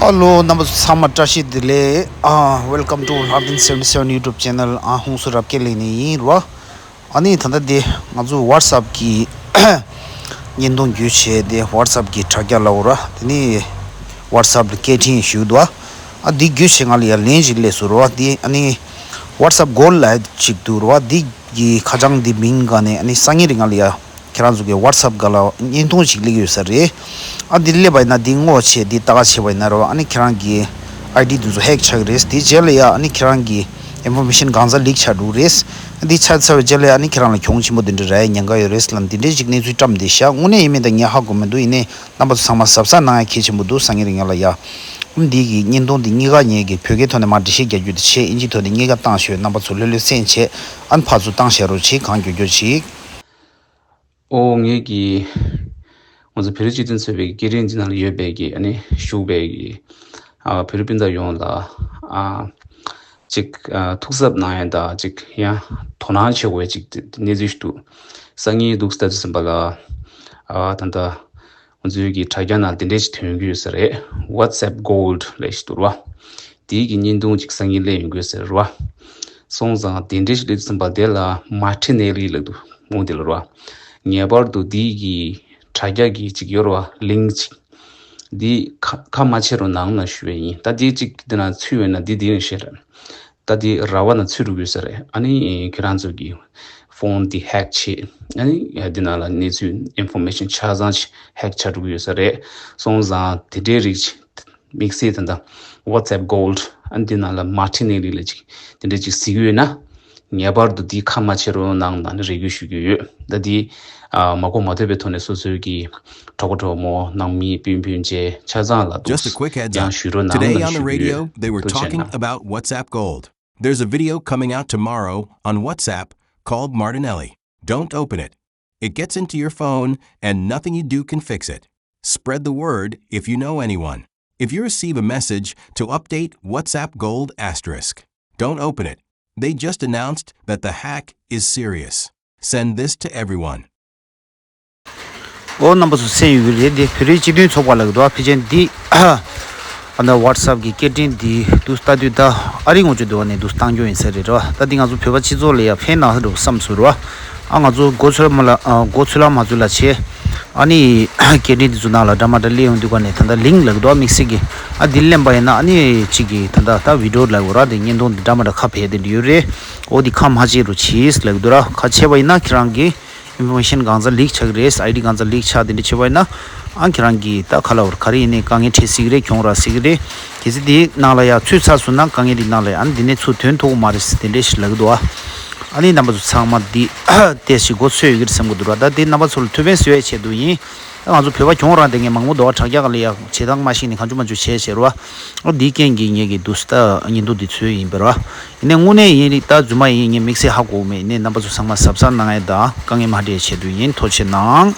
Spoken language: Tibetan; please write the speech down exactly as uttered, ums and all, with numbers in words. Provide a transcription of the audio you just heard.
ཨ་ལོ། རྣམ་པ་ཚོ་ཚང་མ་བཀྲ་ཤིས་བདེ་ལེགས། ཨ། Welcome to eleven seventy seven YouTube channel. ཨ། ཧུང་སུ་རབ་རྒྱས་ལེགས་ནས་ཡིན་རོ། ཨ་ནི་ད་ལྟ་དེ་ང་ཚོ་WhatsApp་གི་བརྙན་ཐུང་བརྒྱུད་བྱས་དེ་WhatsApp་གི་དྲ་རྒྱ་ལ་འོ་ར། དེ་ནི་WhatsApp་ལ་སྐད་འཕྲིན་ཞུ་འདུག་ཨ། དེ་བརྒྱུད་བྱས་ང་ལ་ཡ་ལན་ཞིག་སླེབས་སོང་རོ། དེ་ཨ་ནི་WhatsApp་Gold་ལ་ཅིག་འདུག་རོ། དེ་གི་ཁ་བྱང་དེ་མིང་ག་ནས་ཨ་ནི་སང་ཉིན་རིང་ང་ལ་ཡ། ཁྱེད་རང་ཚོ་གི་WhatsApp་སྒང་ལ་བརྙན་ཐུང་ཞིག་སླེབས་ཡོད་ས་རེད། ཨ་འདི་སླེབས་པ་ཡིན་ན་འདི་ངོ་ཆེ་འདི་ལྟ་ག་བྱས་པ་ཡིན་ན་རོ། ཨ་ནི་ཁྱེད་རང་གི་ID་དེ་ཚོ་ཧེག་ཆགས་ཀྱི་རེད། དེ་རྗེས་ལ་ཡ་ཨ་ནི་ཁྱེད་རང་གི་Information་གང་ཚ་ལིག་ཆགས་འགྲོ་གི་རེད། ཨ་འདི་ཆགས་ཚར་བའི་རྗེས་ལ་ཡ་ཨ་ནི་ཁྱེད་རང་ལ་གྱོང་ཆེན་པོ་འདི་འདྲ་རག་ཡ་ཉེན་ཁ་ཡོད་རེད་ལབ་འདི་འདྲའི་ཅིག་གནས་ཚུལ་བཀྲམ་བསྡད་ཤག་དངོས་གནས་ཡིན་མིན་དང་ངས་ཧ་གོ་མི་འདུག་ཡིན་ནའི་རྣམ་པ་ཚོ་ཚང་མ་གཟབ་གཟབ་གནང་ཡ་གལ་ཆེན་པོ་འདུག་སང་ཉིན་རིང་ཡ་ལ་ཡ། ཨ་འདི་གི་བརྙན་ཐུང་འདི་གཉིས་ཀ་ངས་གི་བོད་སྐད་ཐོག་ནས་མར་འགྲེལ་བཤད་རྒྱག་རྒྱུ་དེ་བྱས་ཨིན་ཇིའི་ཐོག་ནས་གཉིས་ཀ་བཏང་ཤོད། རྣམ་པ་ཚོ་ལྷོད་ལྷོད་སེམས་བྱས་ཨ་ནི་ཕར་ཚུར་བཏང་བཞག་རོགས་བྱེད། གང་མགྱོགས་མགྱོགས་བྱེད། ཨོ་ངས་ཀྱིས་ང་ཚོ་བོད་རིགས་སྤྱི་མཐུན་ཚོགས་པའི་སྐད་འཕྲིན་འདི་ནང་ལ་ཡོད་པའི་གི་ཨ་ནི་ཞུགས་པའི་གི་ཨ་བོད་རིགས་སྤུན་ཟླ་ཡོངས་ལ་ཨ་ཅིག་ཨ་ཐུགས་གཟབ་གནང་ཡ་དང་ཅིག་ཡང་དོ་སྣང་བྱེད་དགོས་ཅིག་གནས་ཚུལ་ཞིག་འདུག་སང་ཉིན་འདུག་ལྟ་དུས་ཙམ་པ་ལ་ཨ་ད་ལྟ་ང་ཚོའི་གི་དྲ་རྒྱ་ནང་དེ་འདྲས་ཅིག་ཐོན་གྱི་ཡོད་ས་རེད། WhatsApp Gold་ལབ་ཞིག་འདུག་ར་བ། དེའི་གི་བརྙན་ཐུང་ཅིག་སང་ཉིན་སླེབས་ཡོང་གི་ཡོད་ས་རེད་ར་བ། སོང་ཙང་དེ་འདྲས་ཞིག་སླེབས་ཙམ་པ་དེ་ལ་མར་ཊི་ནེ་ལི་ལབ་འདུག་མོ་དེ་ལ་ར་བ། ངེས་པར་དུ་དེའི་གི་དྲ་རྒྱ་གི་ཅིག་ཡོད་ར་བ་ལིང་ཅིག་འདི་ཁ་ཁ་མ་ཕྱེ་རོགས་གནང་ན་ཞུ་བ་ཡིན། ད་དེ་ཅིག་དེ་ན་ཚུད་ཡོད་ན་དེ་དེ་ནས་བཤད་ར། ད་དེ་ར་བ་ན་ཚུད་འགྲོ་གི་ཡོད་ས་རེད། ཨ་ནི་ཁྱེད་རང་ཚོ་གི་ཕོན་དེ་ཧེག་བྱེད། ཨ་ནི་དེ་ནང་ལ་གནས་ཚུལ་Information་ཆ་ཚང་ཅིག་ཧེག་ཆགས་འགྲོ་གི་ཡོད་ས་རེད། སོང་ཙང་དེ་འདྲའི་རིགས་ཅིག་དམིགས་བསལ་ད་ལྟ་WhatsApp Gold་ཨ་ནི་དེ་ནང་ལ་མར་ཊི་ནེ་ལི་ལ་ཅིག་དེ་འདྲ་ཅིག་གཟིགས་ཡོད་ན་ངེས་པར་དུ་དེ་ཁ་མ་ཕྱེ་རོགས་གནང་ན་ནི་རེ་སྐུལ་ཞུ་གི་ཡོད། ད་དེ་ཨ་མ་གོ་མ་ཐོས་པའི་ཐོག་ནས་སོ་སོའི་གི་གྲོགས་པོ་གྲོགས་མོ་ནང་མི་སྤུན་སྤུན་མཆེད་ཆ་ཚང་ལ་Just a འདུག་ཀ་ཡང་ཞུ་རོགས་གནང་ན་ཞུ་གི་ཡོད། ཐུགས་རྗེ་གནང་། About WhatsApp Gold. There's a video coming out tomorrow on WhatsApp called Martinelli. Don't open it. It gets into your phone and nothing you do can fix it. Spread the word if you know anyone. If you receive a message to update WhatsApp Gold asterisk, don't open it. They just announced that the hack is serious. Send this to everyone. ཨོ་རྣམ་པ་ཚོ་གསན་ཡོད་ཀྱི་རེད། འདི་བོད་རིགས་སྤྱི་མཐུན་ཚོགས་པ་ལ་གི་འདུག་ཨ། ཕལ་ཆེར་འདི་ཨ་ད་WhatsApp་གི་སྐད་འཕྲིན་འདི་འདུག་ལྟ་དུས་ད་ཨ་རི་ངོ་ཅོ་འདུག་བ་ནས་འདུག་བཏང་རྒྱུ་ཡིན་ས་རེད་རོ། ད་འདི་ང་ཚོ་བོད་པ་སྤྱི་ཚོགས་ལ་ཡ་ཕན་ན་འགྲོ་བསམ་སོང་རོ། ཨ་ང་ཚོ་མགོ་ཚོད་མ་ལ་ཨ་མགོ་ཚོད་ལ་མ་ཚོད་ལ་བྱས། ཨ་ནི་སྐད་འཕྲིན་འདི་ཚོ་ནང་ལ་འདྲ་མ་འདྲ་སླེབས་ཡོང་དུས་ག་ནས་ད་ལྟ་ལིང་ལ་གི་འདུག་དམིགས་བསལ་གྱི་ཨ་འདི་ལེན་པ་ཡིན་ན་ཨ་ནི་གཅིག་གི་ད་ལྟ་ད་བི་ཌི་ཡོ་ལ་གི་ར་འདི་བརྙན་ཐུང་འདི་འདྲ་མ་འདྲ་ཁ་ཕྱེ་དེ་འདྲ་ཡོད་རེད། ཨོ་འདི་ཁ་མ་ཕྱེ་རོགས་བྱེད་ལ་གི་འདུག་ར། ཁ་ཕྱེ་བ་ཡིན་ན་ཁྱེད་རང་གི་Information་གང་ཚ་ལིག་ཆགས་ཀྱི་རེད། ID་གང་ཚ་ལིག་ཆགས་དེ་འདྲ་བྱས་པ་ཡིན་ན་ཨ་ཁྱེད་རང་གི་ད་ག་ལ་བར་ག་རེ་ཡིན་ནའི་དཀའ་ངལ་འཕྲད་སྲིད་ཀྱི་རེད། གྱོང་རག་སྲིད་ཀྱི་རེད། གལ་སྲིད་དེའི་ནང་ལ་ཡ་ཚུད་ཚར་སོང་ན་དཀའ་ངལ་དེའི་ནང་ལ་ཡ་ཨ་ནི་འདི་ནས་ཚུར་ཐོན་ཐུབ་ཀྱི་མ་རེད་ཟེར་དེ་འདྲས་ཞིག་ལབ་ཀྱི་འདུག་ཨ། ཨ་ནི་རྣམ་པ་ཚོ་ཚང་མ་འདི་ཏོག་ཙམ་མགོ་ཚོད་ཡོད་ཀྱི་རེད་བསམ་གྱི་འདུག་ར། ད་དེ་རྣམ་པ་ཚོ་ལ་ཐུགས་ཕན་གསོས་ཡའི་ཆེད་དུ་ཡིན། ད་ང་ཚོ་བོད་པ་གྱོང་རག་དེ་ངས་མང་པོ་འདུག་ཨ། དྲ་རྒྱ་ག་ལ་ཡ་བྱེད་སྟངས་མ་ཤེས་ནས་གང་བྱུང་མ་བྱུང་བྱས་བྱས་ར། ཨ་འདིའི་རྐྱེན་གྱིས་ངས་ཀྱི་འདུག་ད་བརྙན་ཐུང་འདི་འཚོལ་ཡིན་པ་ར། ཡིན་ནའི་དངོས་གནས་ཡིན་རེད། ད་རྫུན་མ་ཡིན། ངས་དམིགས་བསལ་ཧ་གོ་མེད། ཡིན་ནའི་རྣམ་པ་ཚོ་ཚང་མ་གཟབ་གཟབ་གནང་ཡ་དང་དཀའ་ངལ་མ་འཕྲད་ཆེད་དུ་ཡིན། ཐུགས་རྗེ་གནང་།